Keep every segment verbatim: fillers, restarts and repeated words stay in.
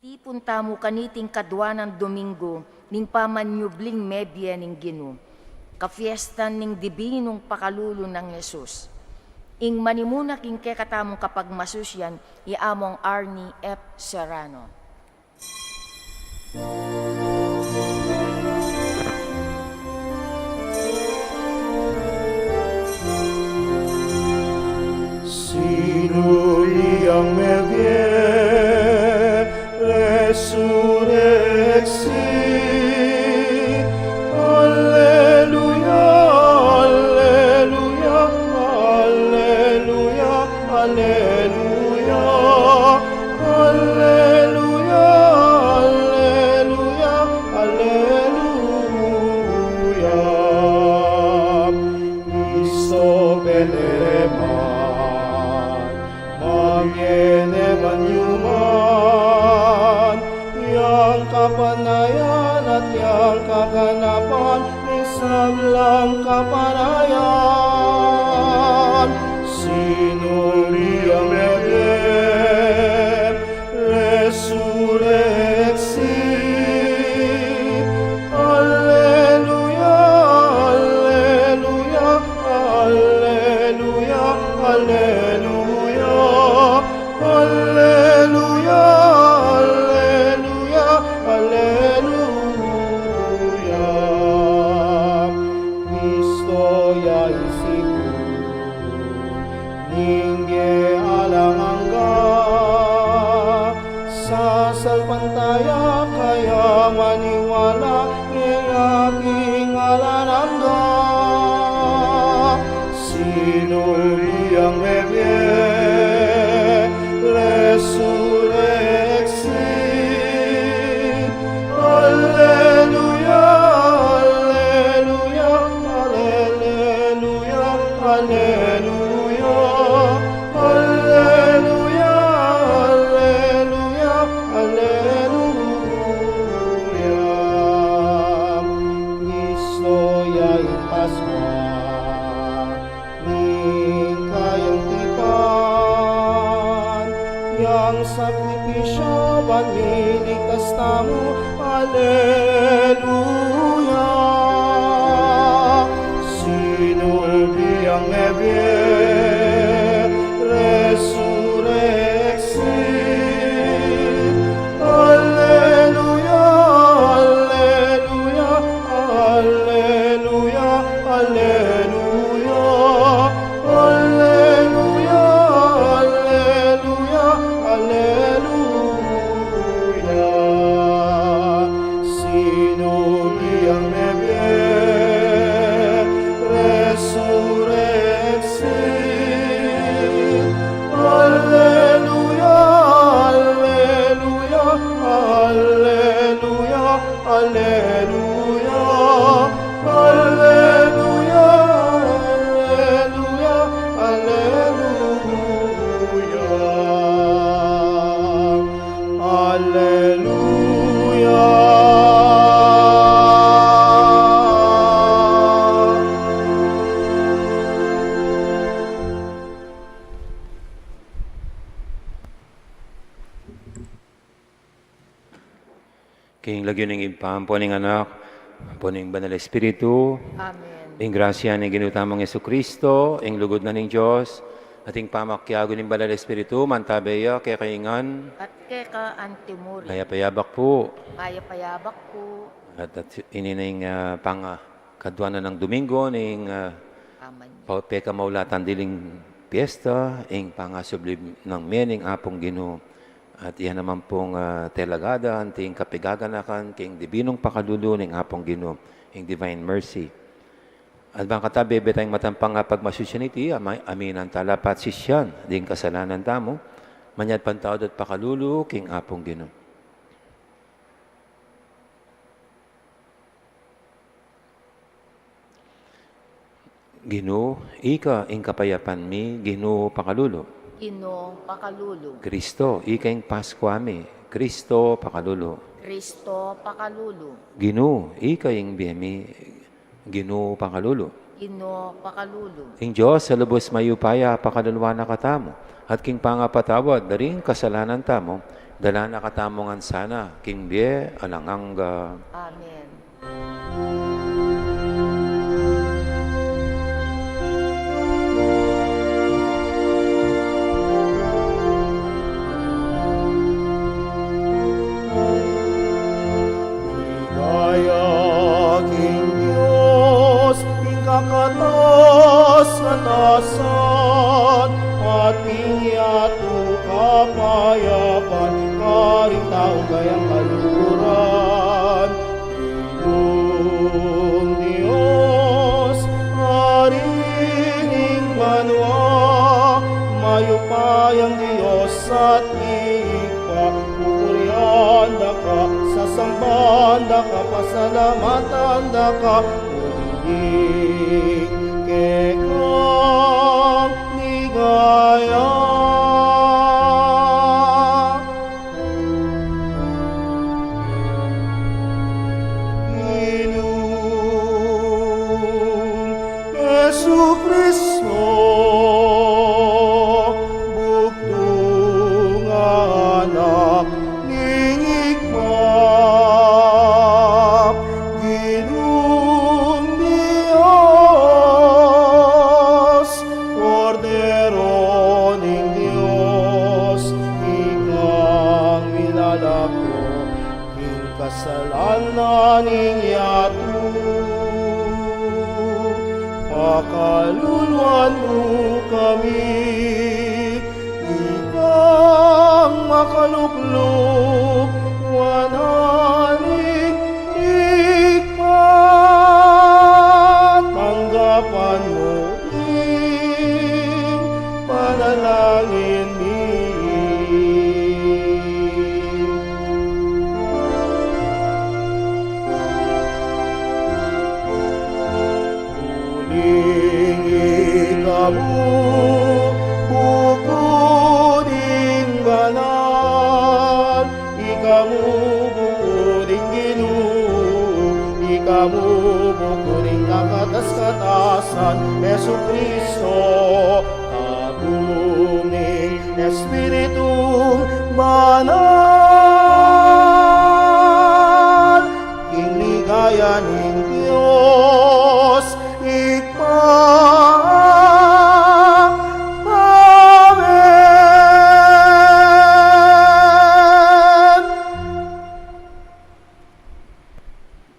Tipun tamu kaniting kaduanan Domingo ning pamanyubling mebie ning Ginu, kafiestan ning dibinung pakalulu nang Jesus. Ing manimuna king kekatamung kapagmasusian i Among Arnie F. Serrano. Sinubi yang mebie, resurreksi. Alleluia, alleluia, alleluia, alleluia. Alleluia, alleluia, alleluia. Isto Betleheman, mabie ne man yuman, yang kapanayan at yang kaganapan ning sablang kapanayan. Sinubi yang mebie, resurreksi. Alleluia, alleluia, alleluia, alleluia. Alleluia, alleluia, alleluia. Kristo ya ing sigun ning bie alang angga, sasalpantaya kaya maniwala, e la king alang angga. Sinubi yang mebie, resurreksi. Alleluia, alleluia, alleluia, alleluia. Alleluia, alleluia, alleluia. Kristo ya ing Paskua ning kayang tipan, yang sakripisyu ban miligtas tamu. Alleluia. Sinubi yang mebie, resurreksi. Alleluia, alleluia, alleluia, alleluia. Alleluia, alleluia, alleluia. Sinubi yang mebie, resurreksi. Alleluia, alleluia, alleluia, alleluia. Alleluia, alleluia, alleluia. Alleluia. King lagyu ning Ibpa, ampo ning Anak, ampo ning Banal Espiritu. Amen. Ing grasya ning Ginu tamung Jesucristo, ing lugud na ning Dios, at ing pamakiabe ning Banal Espiritu, mantabe ya kekayu ngan. At keka antimurin. Mayap a abak pu. Mayap a abak pu. At, at ini na ing, ah, pang, ah, kaduanan nang Domingo ning, ah, Amen. Pa-, pekamaulatan diling piesta, ing pangasubli nang mie ning Apung Ginu. At iya naman pung, ah, talagada anting kapigaganakan king dibinung pakalulu ning Apung Ginu, ing Divine Mercy. At bang katabi, betaing matampang pagmasusian iti, ama-, aminan tala pa at sisian ding kasalanan tamu, manyad pantawad at pakalulu king Apung Ginu. Ginu, ika ing kapayapan mi, Ginu, pakalulu. Ginu, pakalulu. Kristo, ika ing Paskua mi, Kristo, pakalulu. Kristo, pakalulu. Ginu, ika ing bie mi, Ginu, pakalulu. Ginu, pakalulu. Ing Dios a lubus mayupaya, pakaluluan na katamu, at king pangapatawad da ring kasalanan tamu, Dala na katamu ngan sana king bie alang angga. Amen. Ligaya king Dios, ing kakatas-katasan, at king yatu kapayapan, karing tau gayang kaluguran. Ginung Dios, Ari ning banua, mayupayang Dios at Ibpa, pupurian da ka, sasamban da ka, pasalamatan da ka, uling kekang ligaya. Ginung Jesucristo, bugtung a Anak ning Ibpa, Ginung Dios, Kordero ning Dios, ikang milalako king kasalanan ning yatu. Pakaluluan mu kami, ikang makalukluk, Anak ning Ibpa, tanggapan mu ing panalangin mi. Uling ikamu bukuding banal, ikamu bukuding Ginu, ikamu bukuding kakatas-katasan, Jesucristo, kabung ning Espiritu Banal, king ligaya ning Dios Ibpa. Amen.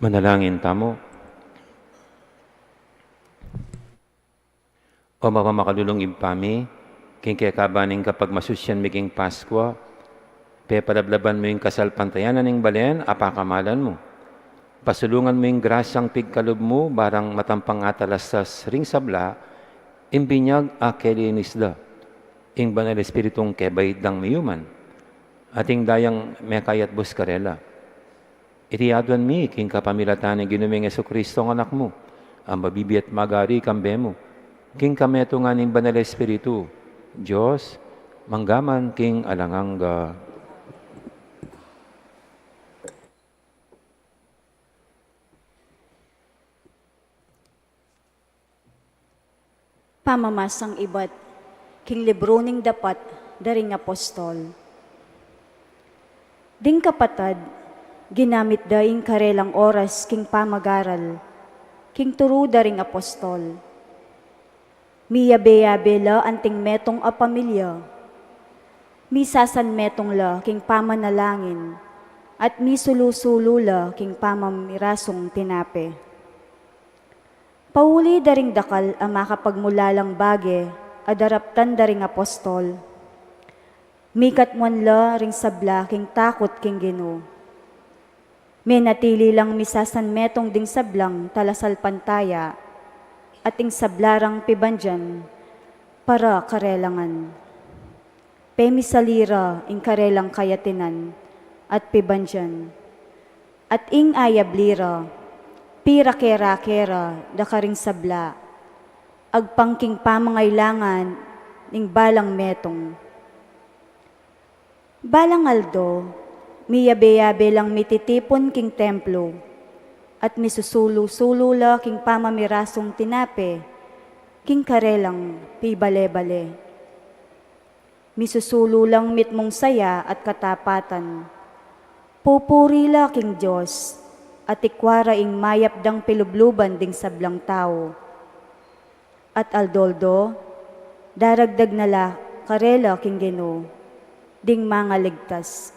Manalangin tamu. O mapamakalulung Ibpa mi, king kekaban ning kapagmasusyan mi king Paskwa, pepalablaban mu ing kasalpantayanan ning balen a pakamalan mu. Pasulungan mu ing grasyang pigkalub mu, barang matampang atalastas ring sabla, ing binyag a kelinis da, ing Banal Espiritung kebaid dang miyuman, at ing dayang mekayatbus karela. Iti aduan mi king kapamilatan ning Ginu ming Jesucristo, a Anak mu, a mabibie at magari kambe mu, king kametungan ning Banal Espiritu, Dios, mangga man king alang angga. Pamamasang ibat king libru ning Dapat da ring Apostol. Ding kapatad, ginamit da ing karelang oras king pamagaral king turu da ring apostol. Miyabe-yabe la anting metung a pamilya. Misasanmetung la king pamanalangin at misulu-sulu la king pamamirasung tinape. Pauli da ring dakal a makapagmulalang bage a daraptan da ring apostol, mikatmuan la ring sabla king takut king Ginu. Menatili lang misasanmetung ding sablang talasalpantaya, at ing sabla rang pibandian para karela ngan. Pemisali ra ing karelang kayatinan at pibandian, at ing ayabli ra, pirake-rake ra da karing sabla, agpang king pamangailangan ning balang metung. Balang aldo, miyabe-yabe lang mititipun king templo, at misusulu-sulu la king pamamirasung tinape king karelang pibale-bale. Misusulu lang mitmung saya at katapatan. Pupuri la king Dios, at ikwa ra ing mayap dang pilubluban ding sablang tau. At aldo-aldo, daragdag na la karela king Ginu ding mangaligtas.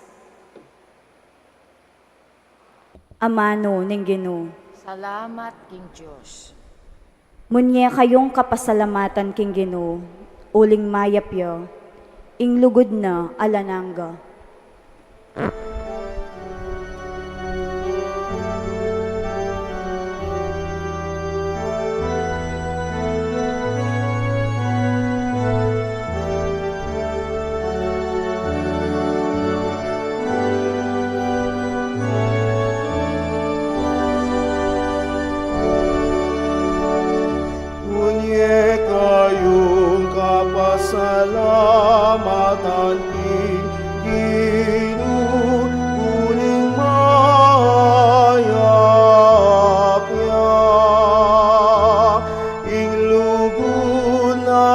Amanu ning Ginu. Salamat king Dios. Munye kayung kapasalamatan king Ginu, uling mayap ya, ing lugud na alang angga. Munye kayung kapasalamatan king Ginu, uling mayap ya, ing lugud na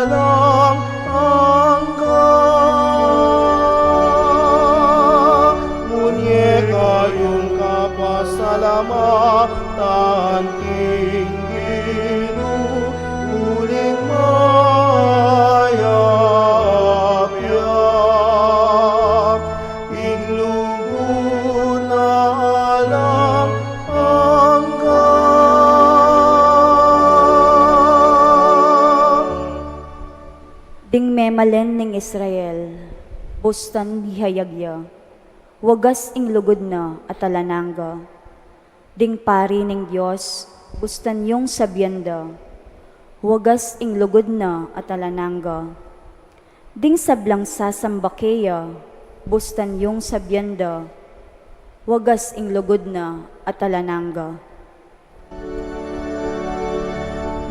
alang angga. Munye kayung kapasalamatan king Ginu, uling mayap ya, ing lugud na alang angga. Ding memalen ning Israel, bustan ihayag ya, wagas ing lugud na at alang angga. Ding pari ning Dios, bustan yung sabian da, wagas ing lugud na at alang angga. Ding sablang sasamba keya, bustan yung sabian da, wagas ing lugud na at alang angga.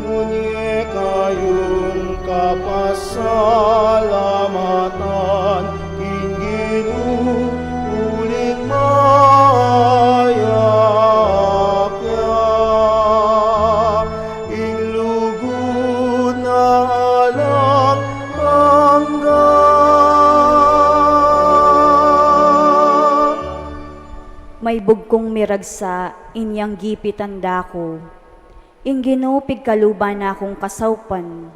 Munye kayung kapasalamatan king Ginu, uling mayap ya, ing lugud na alang angga. Maibug kung miragsa, inyang gipitan da ku. Ing Ginu pigkaluban na kung kasaupan.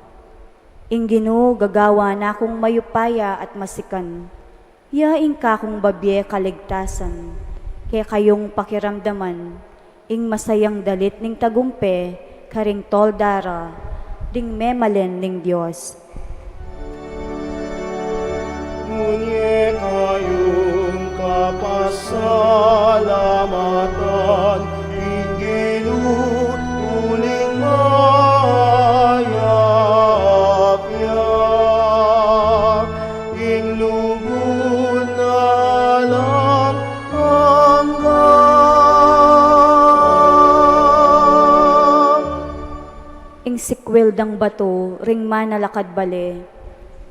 Ing Ginu gagawan na kung mayupaya at masikan. Ya ing kakung babie kaligtasan. Kekayung pakiramdaman ing masayang dalit ning tagumpe karing tolda ra ding memalen ning Dios. Munye kayung kapasalamatan king Ginu, uling mayap ya, ing lugud na alang angga. Ing sikwil dang batu ring manalakad bale,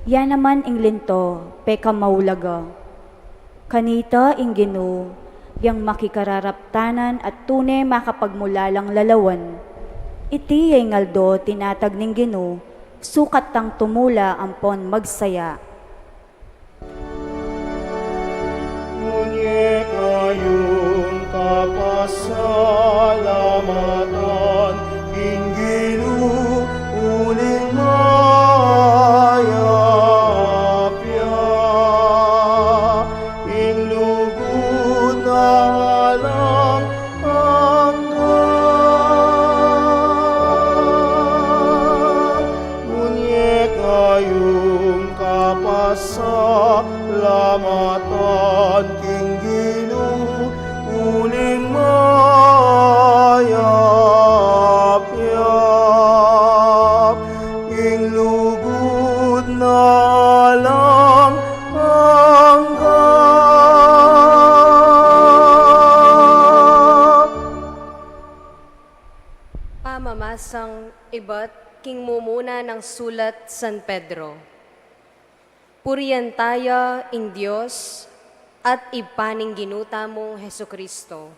ya naman ing linto pekamaulaga. Kanita ing Ginu, yang makikararaptanan at tune makapagmulalang lalawan. Iti ya ing aldo tinatag ning Ginu, sukat tang tumula ampon magsaya. Munye kayung kapasalamatan king Ginu, uling mayap ya, ing lugud na alang angga. Munye kayung kapasalamatan king Ginu, uling mayap ya, ing lugud na alang angga. Pamamasang ibat king mumuna nang sulat San Pedro. Purian taya ing Dios at Ibpa ning Ginu tamung Jesucristo.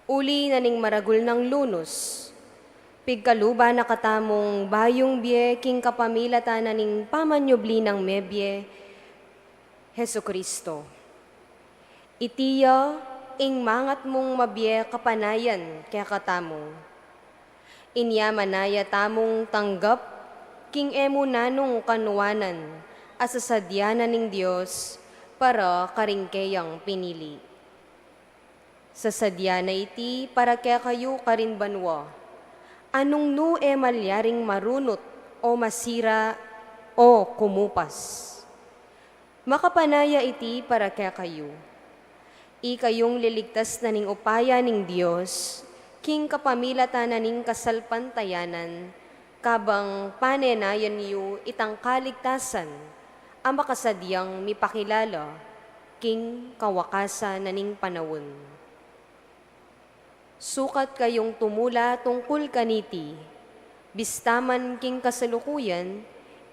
Uli na ning maragul nang lunus, Pigkaluban na katamung bayung bie king kapamilatan na ning pamanyubli nang mebie, Jesucristo. Iti ya ing mangat mung mabie kapanayan kekatamu. Inya manaya tamung tanggap king e mu nanung kanuanan a sasadya na ning Dios para karing keyang pinili. Sasadya na iti para kekayu karin banua, a nung nu e malyaring marunut o masira o kumupas. Makapanaya iti para kekayu. Ikayung liligtas na ning upaya ning Dios, king kapamilatan na ning kasalpantayanan, kabang panenayan yu itang kaligtasan a makasadyang mipakilala king kawakasan na ning panaun. Sukat kayung tumula tungkul kaniti, bista man king kasalukuyan,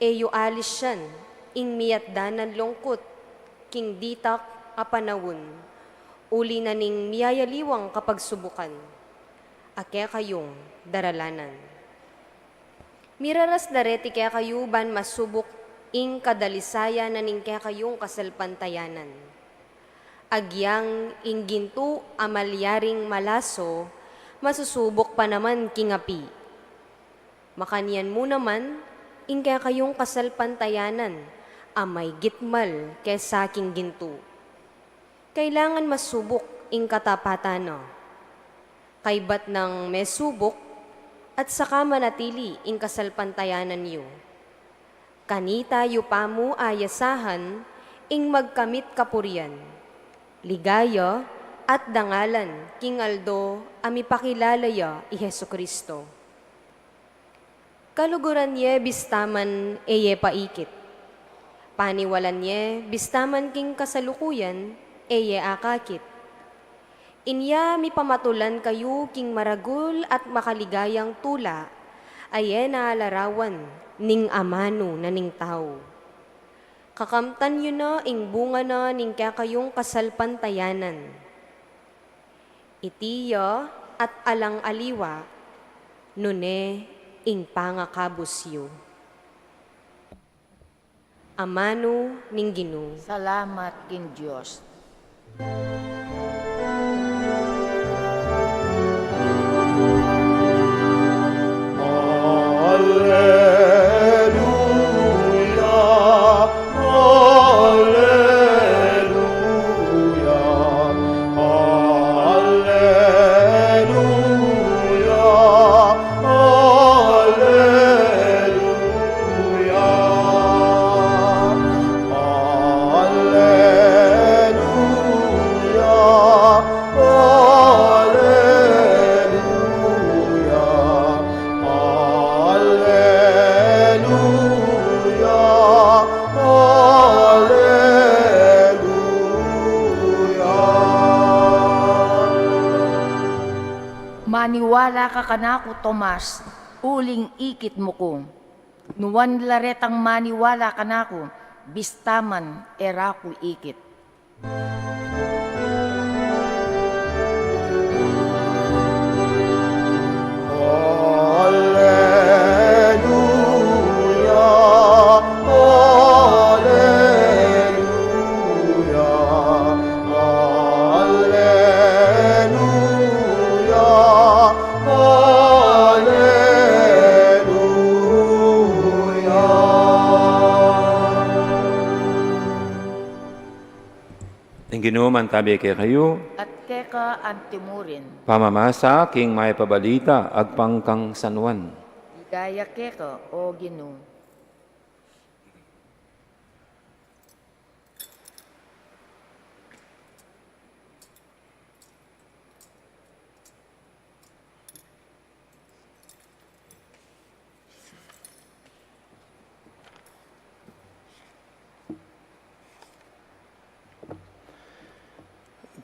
e yu alisian ing miyatdan nang lungkut king ditak a panaun, uli na ning miyayaliwang kapagsubukan a kekayung daralanan. Miraras da reti kekayu ban masubuk ing kadalisayan na ning kekayung kasalpantayanan. Agyang ing gintu a malyaring malaso, masusubuk pa naman king api. Makanyan mu naman ing kekayung kasalpantayanan a maygit mal kesa king gintu. Kailangan masubuk ing katapatan na. Kaybat nang mesubuk, at saka manatili ing kasalpantayanan yu. Kanita yu pa mu ayasahan ing magkamit kapurian, ligaya, at dangalan king aldo a mipakilala ya i Jesucristo. Kaluguran ye bista man e ye paikit. Paniwalan ye bista man king kasalukuyan e ye akakit. Inya mipamatulan kayu king maragul at makaligayang tula a e na alarawan ning amanu na ning tau. Kakamtan yu na ing bunga na ning kekayung kasalpantayanan. Iti ya at alang aliwa, nune ing pangakabus yu. Amanu ning Ginu. Salamat king Dios. Alleluia, alleluia, alleluia, alleluia. Alleluia, alleluia, alleluia, alleluia. Maniwala ka kanaku, Tomas, uling ikit mu ku. Nuan la retang maniwala kanaku, bista man e ra ku ikit. Alleluia, alleluia, alleluia, alleluia. Ing Ginu mantabi kekayu. At keka antimurin. Pamamasa king Mayap a Balita agpang kang San Juan. Ligaya keka, O Ginu.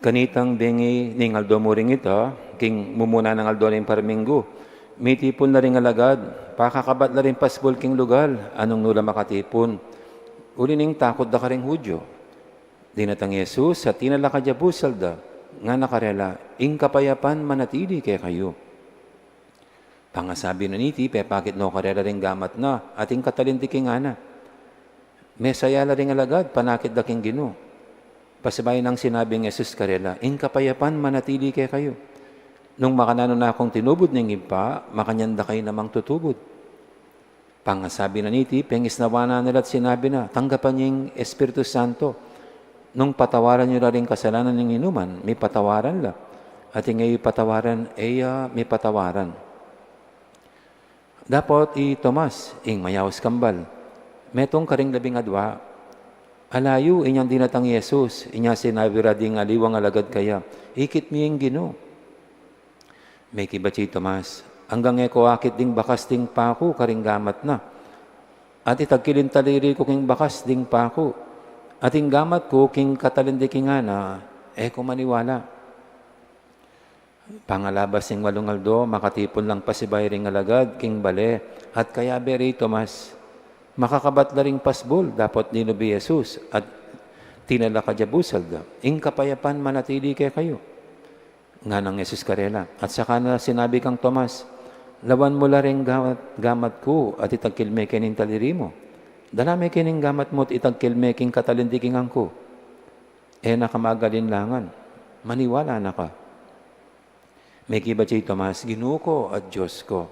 Kanitang bengi ning aldo mu ring ita, king mumuna nang aldo ning parminggu, mitipun la ring alagad, pakakabat la ring pasbul king lugal, a nung nu la makatipun. Uli ning takut da karing Judio. Dinatang i Jesus, at tinalakad ya busal da, ngana karela, ing kapayapan manatili kekayu. Pangasabi na niti, pepakit no karela ring gamat na, at ing katalin di king ngana. Mesaya la ring alagad, panakit da king Ginu. Pasibayu nang sinabi ning Jesus karela, "Ing kapayapan manatili kekayu. Nung makananu na kung tinubud ning Ibpa, makanyan da kayu namang tutubud." Pangasabi na niti, pengisnawan na la't sinabi na, "Tanggapan ye ing Espiritu Santo. Nung patawaran yu la ring kasalanan ning inuman, mipatawaran la. At ing e yu patawaran, e ya mipatawaran." Dapot i Tomas, ing mayaus kambal, metung karing labing adua. Ala yu, inyang dinatang i Jesus, inya sinabi ra ding aliwang alagad kaya, "Ikit mi ing Ginu." Mekibat i Tomas, "Anggang e ku akit ding bakas ding paku karing gamat na, at itagkil ing taliri ku king bakas ding paku, at ing gamat ku king katalin di king ngana, e ku maniwala." Pangalabas ning walung aldo, makatipun lang pasibayu ring alagad king bale, at kayabe ri Tomas. Makakabat la ring pasbul, dapot linub i Jesus, at tinalakad ya busal da. "Ing kapayapan manatili kekayu," nganang Jesus karela. At saka na sinabi kang Tomas, "Lawan mu la ring gamat, gamat ku, at itagkil me keni ing taliri mu. Dala me keni ing gamat mu, at itagkil me king katalin di king ngan ku. E na ka magalinlangan. Maniwala na ka." Mekibat ya i Tomas, "Ginu ku at Dios ku."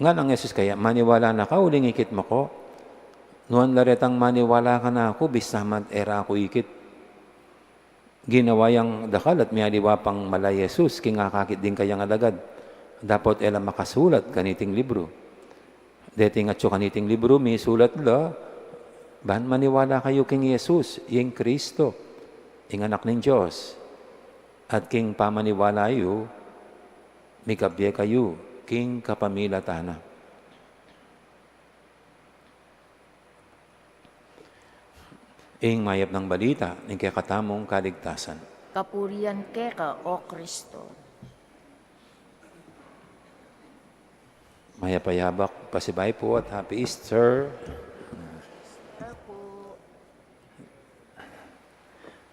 Nganang Jesus kaya, "Maniwala na ka uling ikit mu ku? Nuan la retang maniwala ka kanaku, bista man e ra ku ikit?" Ginawa yang dakal at mialiwa pang mala i Jesus king akakit ding kayang alagad, dapot e la makasulat kaniting libru. Deting atsu kaniting libru, misulat la, "Ban maniwala kayu king Jesus, ing Kristo, ing Anak ning Dios. At king pamaniwala yu, mikabie kayu king kapamilatan na." Ing mayap nang balita ning kekatamung kaligtasan. Kapurian keka, O Kristo. Mayap a yabak, pasibayu pu at Happy Easter. Apo.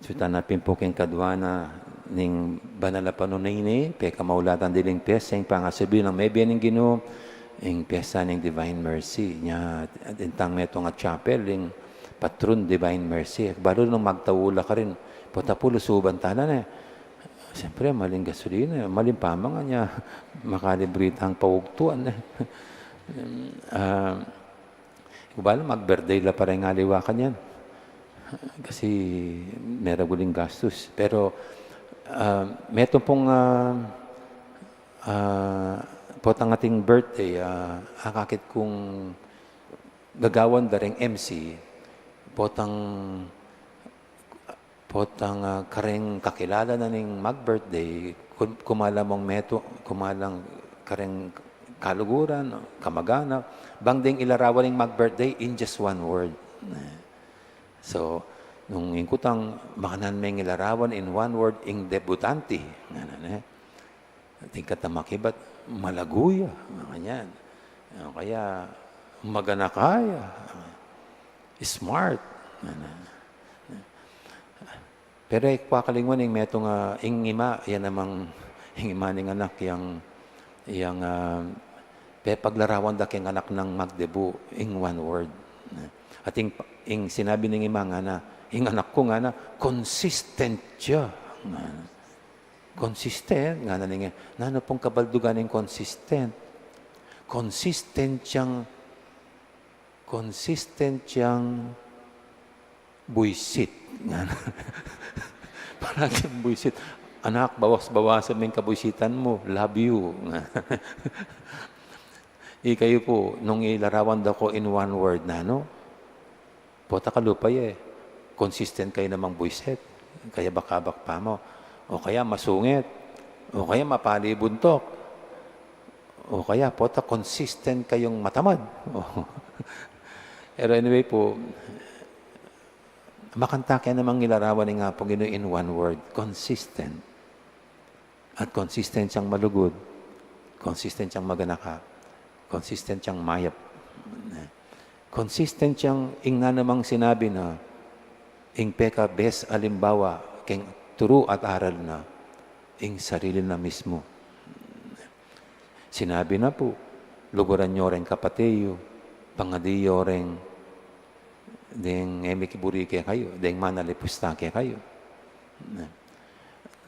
Sultan na pin pu king kadua na ning banal a panunayni, pekamaulatan diling pesta, ing pangasubli nang mebie ning Ginu, ing pesta ning Divine Mercy. Nya, at intang metung a chapel, ing patron Divine Mercy. Balu nung magtau la karin, pota pu lusuban tala ne. Siyempre, maling gasolina, maling pamangan nya, makalibre tang paugtuan ne. Ah, Ku balu mag-birthday la para ing aliwa kanyan. Kasi meragul ing gastus. Pero, ah, metung pung, ah, ah, potang ating birthday, ah, akakit kung gagawan da ring M C, potang Potang, ah, kareng kakilala na ning mag-birthday, kum-, kumalang mung metung, kumalang kareng kaluguran, kamaganak, bang deng ilarawan ning mag-birthday in just one word. So, nung ing kutang, makananu meng ilarawan in one word, ing debutante, ngana ne. Tingkat na makibat, malaguya, mga kanyan. O kaya, maganakaya, smart. Pero e ku kakalingwan ing metung a, ing ima, yan namang, ing ima ning anak, yang, yang, ah, pepaglarawan da keng anak nang magdebu, ing one word. At ing, ing sinabi ning ima ngana, ing anak ku ngana, consistent ya. Ngana. Consistent, ngana ning, nanu pung kabaldugan ning consistent? Consistent yang, consistent yang buisit. Ngana. Parati yang buisit. Anak, bawas-bawasan meng kabuisitan mu. Love you. Ngana. Ikayu pu, nung ilarawan da ko in one word, nanu? Pota kalupa ye, consistent kayu namang buisit, kaya bakabak pa mu, o kaya masungit, o kaya mapali buntuk, o kaya pota consistent kayung matamad. Pero anyway pu, makananu ke namang ilarawan ning Apung Ginu in one word, consistent. At consistent yang malugud, consistent yang maganaka, consistent yang mayap. Consistent yang ing nanumang sinabi na, ing peka-best alimbawa keng turu at aral na, ing sarili na mismu. Sinabi na pu, luguran yu reng kapate yu, pangadi yu reng deng e mikiburi kekayu, deng manalipusta kekayu.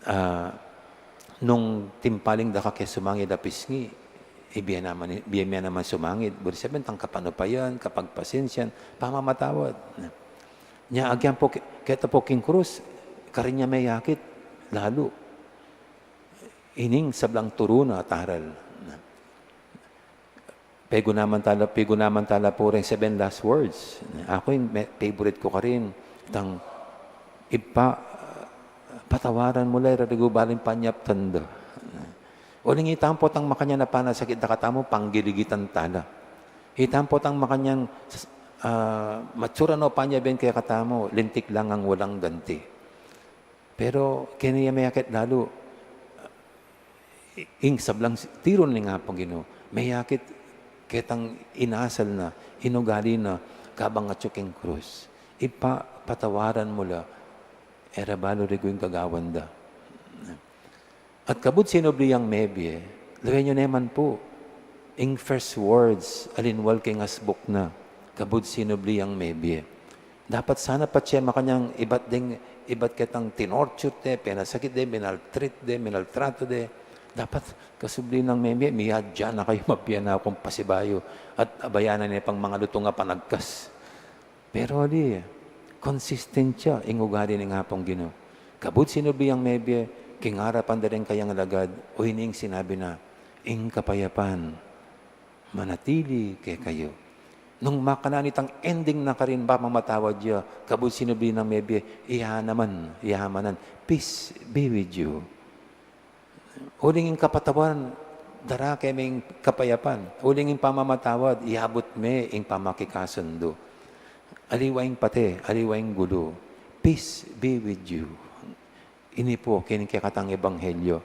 Ah, nung timpaling daka ke sumangid a pisngi, ibie naman, ibie me naman sumangid, buri sabian tang kapanupayan, kapagpasensian, pamamatawad. Nya agyang pu ke-, keta pu king krus, karin ya meyakit lalu ining sablang turu na at aral. Pegu naman tala, pegu naman tala pu reng seven last words. Aku ing me-, favorite ku karin, tang, "Ibpa, patawaran mu la, e ra regung balu ing panyaptan da." Uling itang potang makanyan a panasakit da katamu, panggiligitan tala. Itang potang makanyan, ah, matsura no panyabian kekatamu, lintik lang ang walang ganti. Pero keni ya meyakit lalu, ing sablang tiru na ning Apung Ginu, meyakit ketang inasal na, inugali na, kabang atyu king krus. Ibpa, patawaran mu la, e ra balu regung gagawan da. At kabud sinubli yang mebie, lawen yu naman pu, ing first words a linwal king asbuk na, kabud sinubli yang mebie. Dapat sana patse makanyan ibat deng, ibat ketang tinorture de, penasakit de, minaltreat de, minaltrato de. Dapat kasubli nang mebie, miyadya na kayu, mabie na kung pasibayu. At abayanan ne pang mangalutung a panagkas. Pero ali, consistent ya ing ugali ning Apung Ginu. Kabud sinubli yang mebie, king arapan da reng kayang alagad, o ining sinabi na, "Ing kapayapan manatili kekayu." Nung makanyan itang ending na karin, pamamatawad ya, kabud sinubli nang mebie, iya naman, iya manan, "Peace be with you." Uling ing kapatawad, dara keng kapayapan. Uling ing pamamatawad, iabut me ing pamakikasundu. Aliwa ing pate, aliwa ing gulu. Peace be with you. Ini pu, keni kekatang ebanghelyo.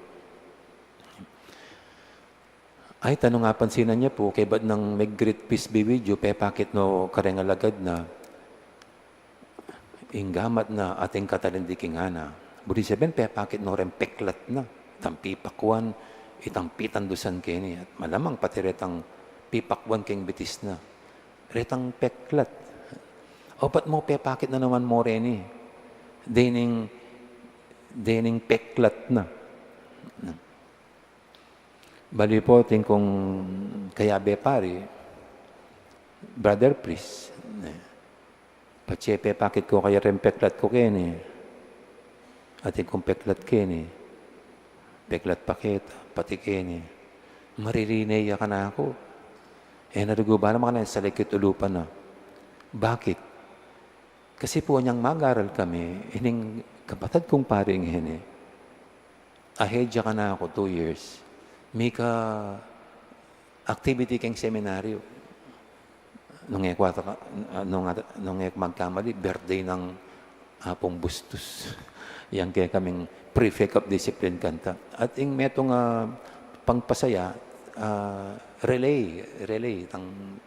Ay, tanung apansinan ya pu, kaybat nang mag-greet, "Peace be with you," pepakit no kareng alagad na, ing gamat na at ing katalin di king ngana. Buri sabian, pepakit no reng peklat na, itang pipakwan, itang pitandusan keni. At malamang pati retang pipakwan keng bitis na, retang peklat. Opat mo, pepakit na naman mo reni, dening, dening peklat na. Bali pu, atin kung kayabe pari, brother priest, ne, patse pepakit ku kaya reng peklat ku keni. Atin kung peklat keni, peklat pa keta, pati keni. Maririne ya kanaku. E na regung balu, makanyan salikut ulupa na. Bakit? Kasi pu, anyang mag-aral kami, ining kapatad kung pari ngeni, ahead ya kanaku two years. Mika activity keng seminaryo. Nung e ku ata ka-, nung ata, nung e ku magkamali, birthday nang Apung Bustos. Yang kekaming prefect of discipline kanta. At ing metung a pangpasaya, ah, relay, relay, itang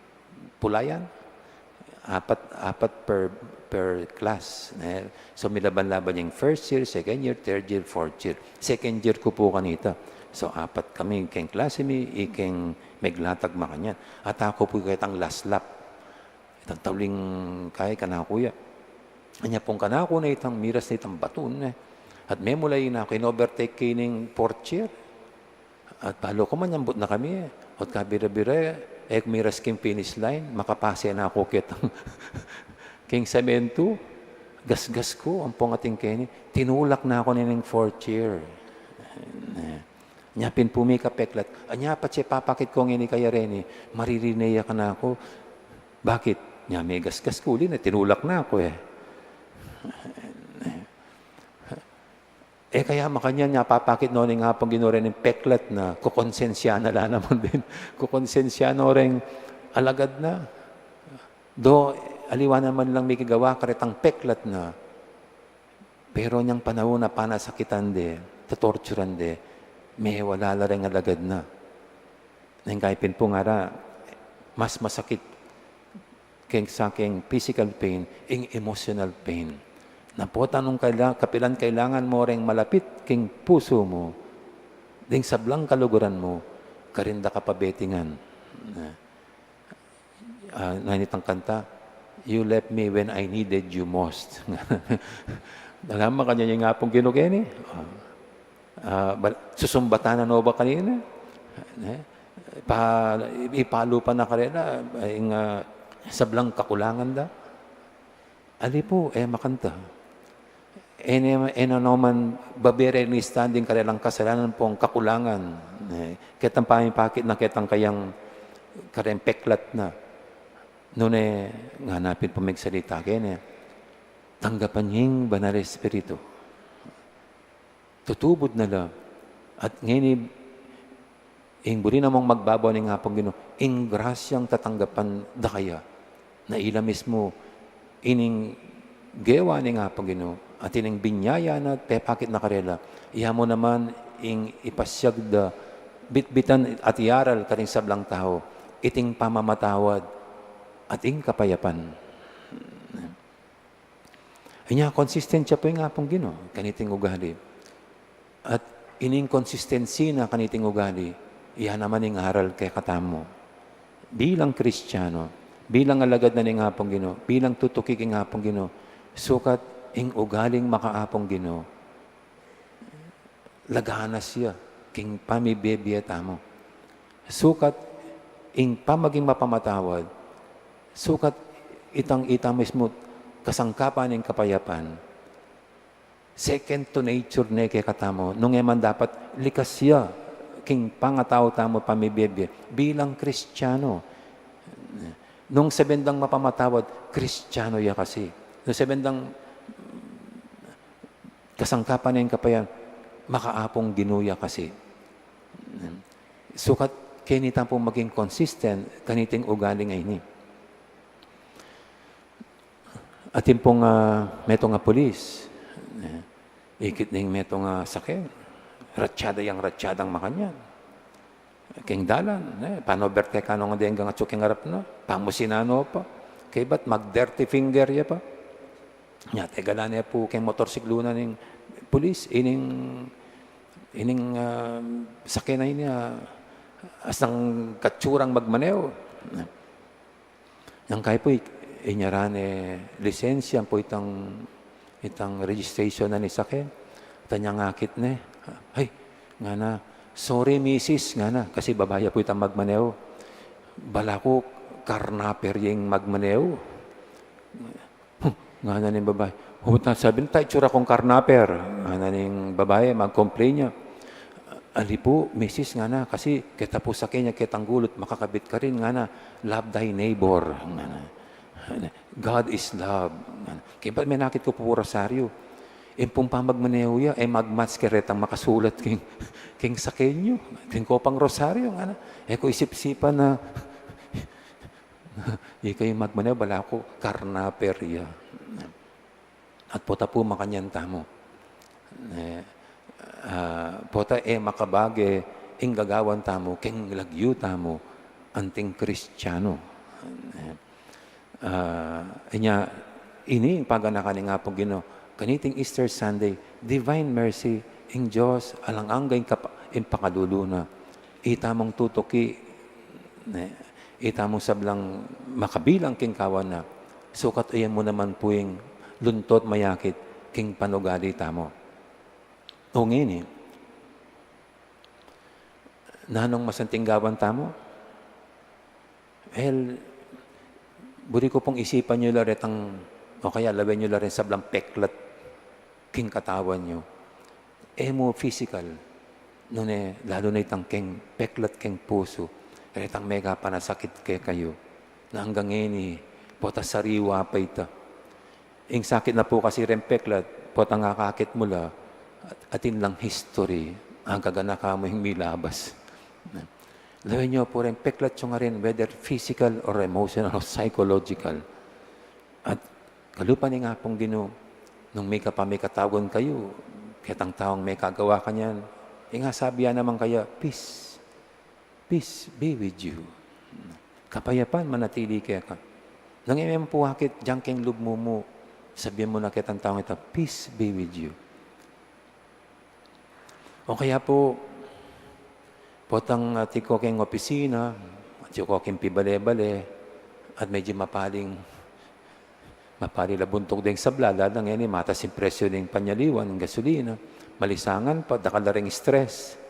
pulayan. Apat, apat per, per class, ne? So, milaban-laban yang first year, second year, third year, fourth year. Second year ku pu kanita. So, apat kami keng klase mi, ikeng meglatag makanyan. At aku pu ketang last lap. Itang tauling kai kanaku ya. Anya pung kanaku na itang miras na itang batun, ne? At memulayi na ku, in-overtake ke ning fourth year. At balu ku manyambut na kami, e. Ot kabira-bira, e ku miras king finish line, makapase na ku ketang king sementu, gasgas ku, ampong atin keni, tinulak na ku ne ning fourth year. Nya pin pu mika peklat, anya patse papakit ku ngeni kaya reni, maririne ya kanaku. Bakit? Nya megasgas ku, uli na, tinulak na ku, e. E kaya makanyan, nya papakit no ning Apung Ginu reni ing peklat na, kukonsensya na la naman din. Kukonsensya no reng alagad na. Do, aliwa naman lang mikigawa karetang peklat na. Pero nyang panaun a panasakitan de, tatorturan de, mewala la reng alagad na. Neng kaya pin pu ngara, mas masakit keng sakit, physical pain, ing emotional pain. Na potang nung kaila-, kapilan kailangan mo reng malapit keng pusu mu, ding sablang kaluguran mu, karin da ka pa betingan. Ah, nanitang kanta, "You left me when I needed you most." Alam mo, kanyan ing Apung Ginu keni. Ah, ah, bal-, susumbatan na no ba kanina? Eh, pa, ipalu pa na karela, ing, ah, sablang kakulangan da. Ali pu, e makanta. E ne, e na no man babie reni standing karelang kasalanan ampong kakulangan. Eh, ketang pamipakit na ketang kayang kareng peklat na. Nune, ngana pin pamigsalita keni, tanggapan ye ing Banal a Espiritu. Tutubud na la. At ngeni, ing buri na mung magbaba ning Apung Ginu, ing grasyang tatanggapan da kaya. Na ila mismu, ining gewa ning Apung Ginu, at ining binyaya na pepakit na karela, iya mu naman ing ipasyag da, bitbitan at iaral karing sablang tau, iting pamamatawad at ing kapayapan. Inya, konsistensya pu ing Apung Ginu kaniting ugali. At ining konsistensi na kaniting ugali, iya naman ing aral kekatamu. Bilang Kristiyanu, bilang alagad na ning Apung Ginu, bilang tutuki king Apung Ginu, sukat ing ugaling maka-Apung Ginu, laganas ya king pamibie-bie tamu. Sukat ing pamaging mapamatawad, sukat itang ita mismu kasangkapan ning kapayapan. Second to nature ne kekatamu. Nung e man dapat, likas ya king pangatau tamu pamibie-bie bilang Kristiyanu. Nung sabyan dang mapamatawad, Kristiyanu ya kasi. Nung sabyan dang kasangkapan ning kapayapan, maka-Apung Ginu ya kasi. Sukat keni tamu pung maging consistent kaniting ugaling ini. Atin pung, ah, metung a pulis, eh, ikit ning metung a sake, ratsada yang ratsada makanyan. King dalan, eh, pano berte kanu nga denggang atsu king arap na, pamusinan no pa. Kaybat mag-dirty finger ya pa. Nya, tegalan ne pu king motorsiklu na ning pulis, ining, ining, ah, sake na ini, ah, asang katsurang magmaneho. Nung kaya pu, i-, inyara ne lisensya ampo itang, itang registration na ning sake. At inyang akit ne, "Ay," ngana, "sorry, misis," ngana, kasi babai ya pu itang magmaneho. "Bala ku karnaper ya ing magmaneho." "Huh," ngana ning babai. "Huwat na sabyan ta itsura kung karnaper," ngana ning babai, mag-complain ya. "Ali pu, misis," ngana, "kasi keta pu sake nya ketang gulut, makakabit karin," ngana, "love thy neighbor," ngana. "God is love," ngana. Kaybat menakit ku pu rosaryo. Ing pung pamagmaneho ya, e mag-match karetang makasulat king, king sake yu. King kopang rosaryo, ngana. E ku isip-isipan na, ika ing magmaneho, bala ku karnaper ya. At pota pu makanyan tamu. Eh, ah, pota e makabage ing gagawan tamu king lagyu tamu anting Kristiyanu. Eh, ah, inya, ini ing paganakan ning Apung Ginu kaniting Easter Sunday, Divine Mercy, ing Dios alang angga ing kapa-, ing pakalulu na. Ita mung tutuki, ne, ita mung sablang makabilang king kawan na, sukat uyan mu naman pu ing lunto at mayakit king panugali tamu. O ngeni, nanung masanting gawan tamu? Well, buri ku pung isipan yu la retang, o kaya lawen yu la reng sablang peklat king katawan yu. E mu physical, nune, lalu na itang keng peklat keng pusu, retang mega panasakit kekayu. Na anggang ngeni, pota sariwa pa ita. Ing sakit na pu kasi reng peklat, potang akakit mu la, at-, atin lang history, agaganaka mu ing milabas. Lawen yu pu reng peklat yu ngarin, whether physical or emotional or psychological. At kalupa ning Apung Ginu, nung mika pamikatagun kayu, ketang taung mekagawa kanyan, ing asabi ya naman kaya, "Peace, peace be with you." Kapayapan manatili keka. Nung e mu pu akit, dinan keng lub mu mu, sabian mu na ketang taung ita, "Peace be with you." O kaya pu, Potang atiu ko keng opisina, atiu ko keng pibale-bale, at medyu mapaling, mapali la buntuk deng sabla, lalo ngeni matas ing presyu deng panyaliwan, gasolina, malisangan pa, dakal la ring stress.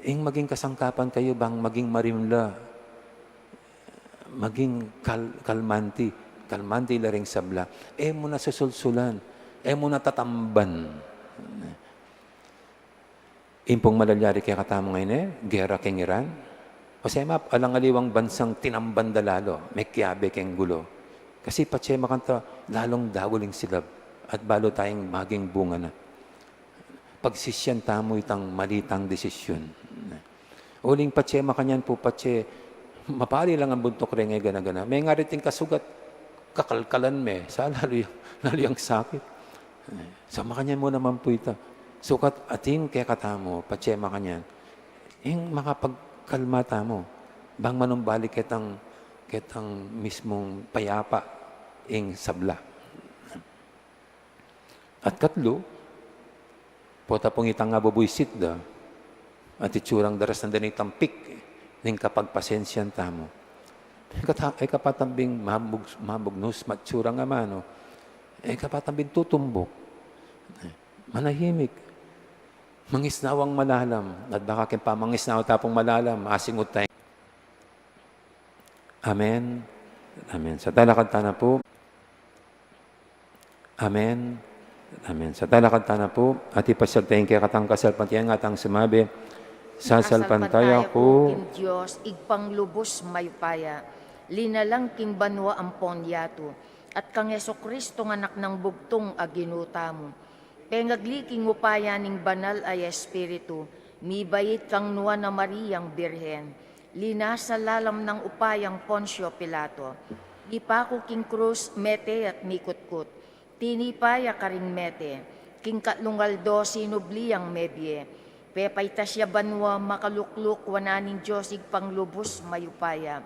Ing maging kasangkapan kayu bang maging marimla, maging kal-, kalmanti, kalmanti la ring sabla. E mu na susulsulan, e mu na tatamban. Ing pung malalyari kekatamu ngeni, gera keng Iran. O sa map, alang aliwang bansang tinamban da lalo, mekiabe keng gulo. Kasi patse makanta lalung dagul ing silab at balu tayang maging bunga na. Pagsisian tamu itang mali tang desisyun. Uling patse makanyan pu, patse mapali lang ang buntuk reng e gana-gana. Mengari ting kasugat, kakalkalan me, sa lalu yang, lalu yang sakit. So, makanyan mu naman pu ita. Sukat atin kekatamu, patse makanyan. Ing makapagkalma tamu, bang manumbalik ketang, ketang mismung payapa ing sabla. At katlu, pota pung itang abubuisit da, at itsurang daras na da ning tampik, ning kapagpasensian tamu. E kata-, e kapatambing mabug-, mabugnus, matsurang amanu. E kapatambing tutumbuk. Manahimik. Mangisnawang malalam. At baka keng pamangisnawa ta pung malalam, asingut tayo. Amen. Amen. Sa talakad tana pu. Amen. Amen. Sa talakad tana pu. At ipasyag tayang kekatang kasalpantayan ngatang sumabi, sasalpantaya ku king Dios, Ibpang lubus mayupaya, linalang king banua ampon yatu, at kang Jesucristo nga Anak nang bugtung a Ginu tamu. Pengagli king upaya ning Banal a Espiritu, mibait kang Nuan a Mariang Birhen, linasa lalam nang upayang Poncio Pilato, mipaku king krus, mete at mikutkut, tinipa ya karing mete, king katlung aldo sinubli yang mebie, pepaitas ya banua, makalukluk wanan ning Dios Ibpang lubus mayupaya.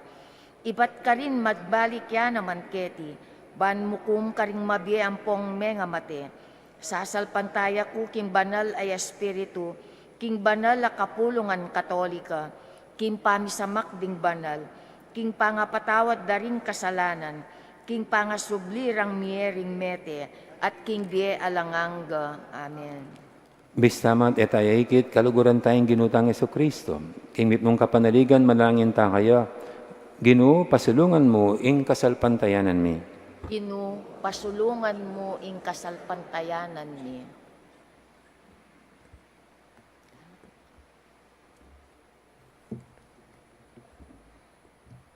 Ibat karin magbalik ya naman keti, ban mukum karing mabie ampong mengamate. Sasalpantaya ku king Banal a Espiritu, king banal a kapulungan Katolika, king pamisamak ding banal, king pangapatawad da ring kasalanan, king pangasubli rang mie ring mete, at king bie alang angga. Amen. Bista man e taya ikit, kaluguran taya ing Ginu tang Jesucristo. King mipnung kapanaligan, manalangin ta kaya, Ginu, pasulungan mu ing kasalpantayanan mi. Ginu, pasulungan mu ing kasalpantayanan mi.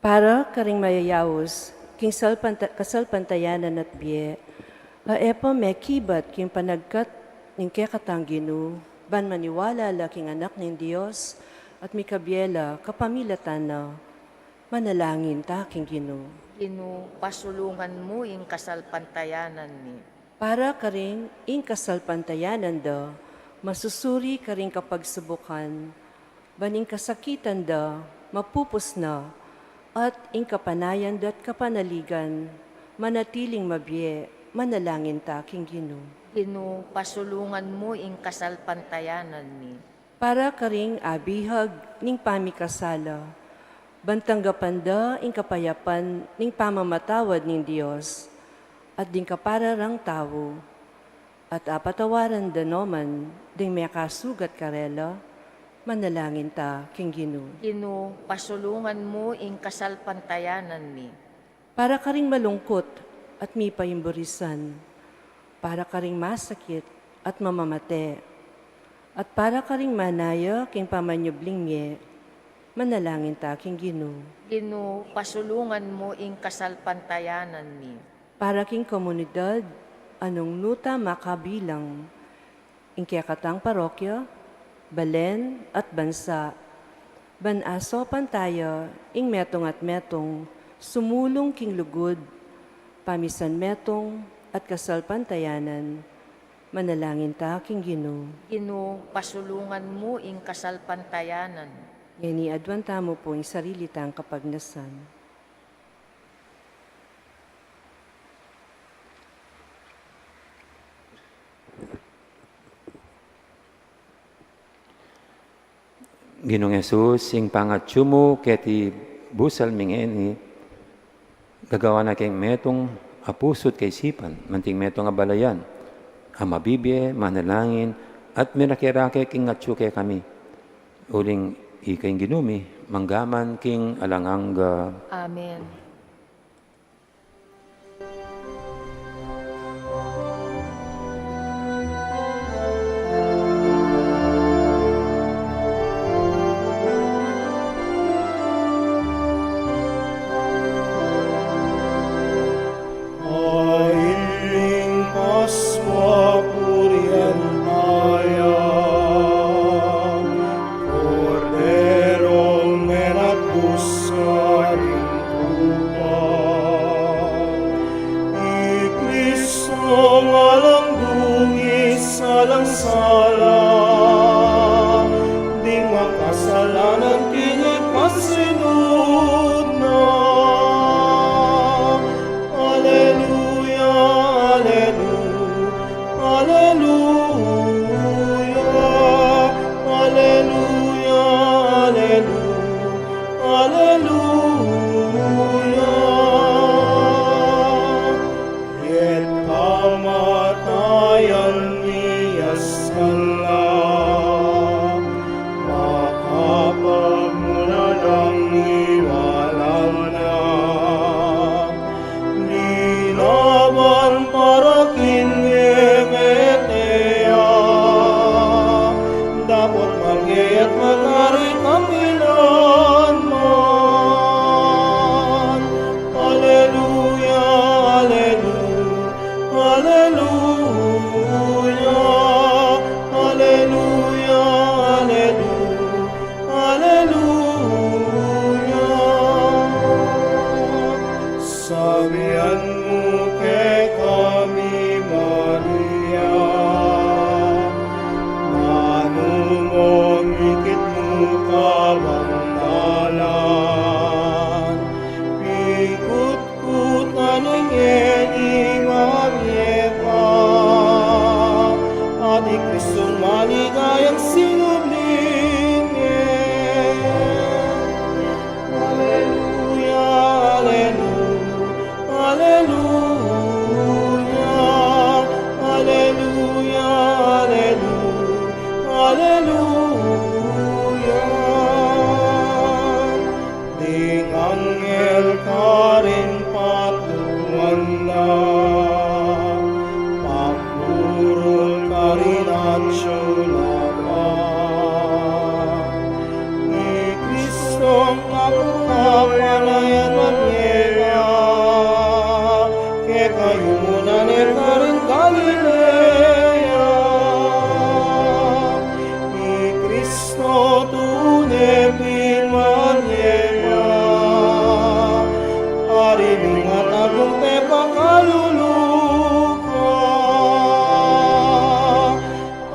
Para karing mayayaus king salpanta-, kasalpantayanan at bie, a e pa mekibat king panagkat ning kekatang Ginu, ban maniwala la king Anak ning Dios at mikabie la kapamilatan na, manalangin ta king Ginu. Ginu, pasulungan mu ing kasalpantayanan mi. Para karing ing kasalpantayanan da masusuri karing kapagsubukan, ban ing kasakitan da mapupus na, at ing kapanayan da't kapanaligan manatiling mabie, manalangin ta king Ginu. Ginu, pasulungan mu ing kasalpantayanan mi. Para karing abihag ning pamikasala, ban tanggapan da ing kapayapan ning pamamatawad ning Dios, at ding kapara rang tau, at apatawaran da no man ding mekasugat karela, manalangin ta king Ginu. Ginu, pasulungan mu ing kasalpantayanan mi. Para karing malungkut at mipaimburisan, para karing masakit at mamamate, at para karing manaya king pamanyubling mie, manalangin ta king Ginu. Ginu, pasulungan mu ing kasalpantayanan mi. Para king komunidad a nung nu ta makabilang, ing kekatang parokya, balen, at bansa, ban asopan taya ing metung at metung sumulung king lugud, pamisan metung, at kasalpantayanan, manalangin ta king Ginu. Ginu, pasulungan mu ing kasalpantayanan. Ngeni aduan tamu pu ing sarili tang kapagnasan. Ginung Jesus, ing pangatyu mu keti busal mi ngeni, gagawan na keng metung a pusu't kaisipan, manting metung a balayan, a mabibie, manalangin, at mirake-rake king atyu kekami. Uling ika ing Ginu mi, mangga man king alang angga. Amen. Ain ning Paskua purian taya, Korderong menatbus karing tupa. I Kristong alang dungis, alang sala, ding makasalanan king ipasinud na. Aleluya, aleluya, aleluya, aleluya, aleluya, aleluya. Ket kamatayan miyaskan la, makapagmulalang niwala na. Nilaban para king mete ya, dapot magyaya't magari kapilan man. Aleluya, aleluya, aleluya, aleluya, aleluya, aleluya. Sabian mu kekami, Maria, nanu mung ikit mu kabandalan, pikut ku tana ngeni mamie pa, at i Kristong maligayang sinubli ne. Aleluya, aleluya, aleluya, aleluya, aleluya, aleluya. Ding anghel karin patuan na, pamburul karin atyu laban. I Kristong kapanayan na ngeni, kekayu mu na ne karin Galilea. I Kristo tune pin manyega, ari ning matagumpay pakalulu ka.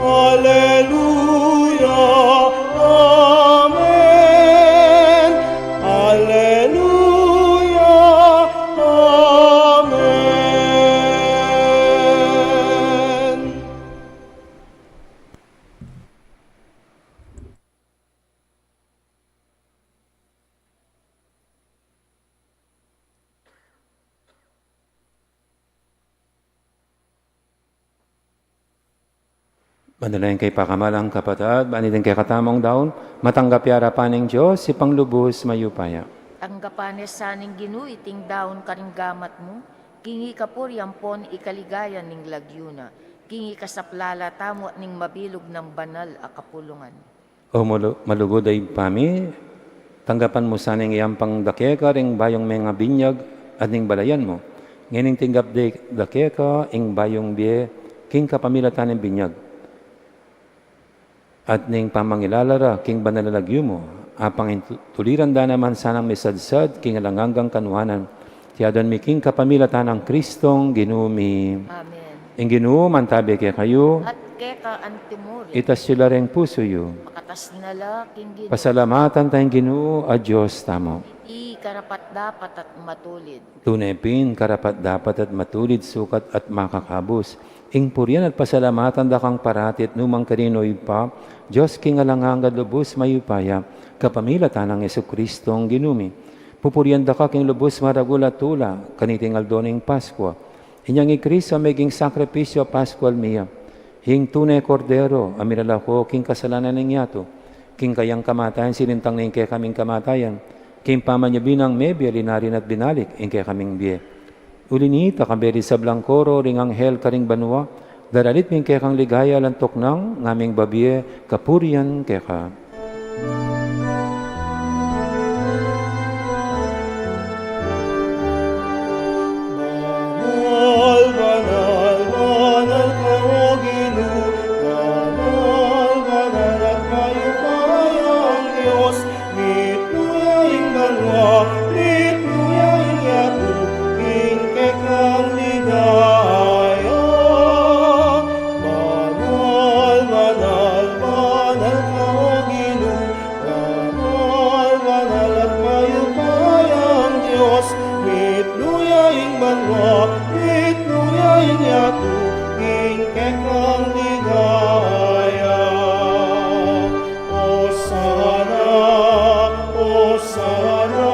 Aleluya, amen. Aleluya, amen. Manalangin kayu pakamalan kung kapatad, ban iting kekatamung daun, matanggap ya king arapan ning Dios, Ibpang lubus mayupaya. Tanggapan na sa ning Ginu iting daun karing gamat mu, king ikapuri ampon ikaligaya ning lagyu na, king ikasaplala tamu at ning mabilug nang banal a kapulungan. O malu-, malugud a Ibpa mi, tanggapan mu sana ing iyampang da keka ring bayung menga binyag at ning balayan mu. Ngening tinggap de da keka ing bayung bie king kapamilatan ning binyag at ning pamangilala ra king banal a lagyu mu, apang ing tu-, tuliran da naman sanang misadsad king alang anggang kanuanan. Iti aduan mi king kapamilatan nang Kristong Ginu mi. Amen. Ing Ginu mantabi kekayu. At keka antimurin. Itas yu la ring pusu yu. Pakatas na la king Ginu. Pasalamatan taya ing Ginu a Dios tamu. Iti karapat-dapat at matulid. Tune pin karapat-dapat at matulid, sukat at makakabus. Ing purian at pasalamatan da kang parati at nukarin man, Ibpa, Dios king alang angga, lubus mayupaya, kapamilatan nang Jesucristong Ginu mi. Pupurian da ka king lubus maragul a tula, kaniting aldo ning Paskua. Inyang i Cristo a meging sakripisyu a Paskual mi ya, ing tune Kordero a milalako king kasalanan ning yatu, king kayang kamatayan sinintang ne ing kekaming kamatayan, king pamanyubli nang mebie linari na at binalik ing kekaming bie. Uli na nita, kambe ring sablang koro ring anghel karing banua, daralit mi ing kekang ligaya alang tuknang ngaming babie kapurian keka. Banal, banal, banal ka, O Ginu, banal, banal at mayupayang Dios, mitmu ya ing banua, mitmu ya ing yatu, king kekang ligaya. Banal, banal, banal ka, O Ginu, banal, banal at mayupayang Dios, mitmu ya ing banua, mitmu ya ing yatu, king kekang ligaya. Osana, Osana,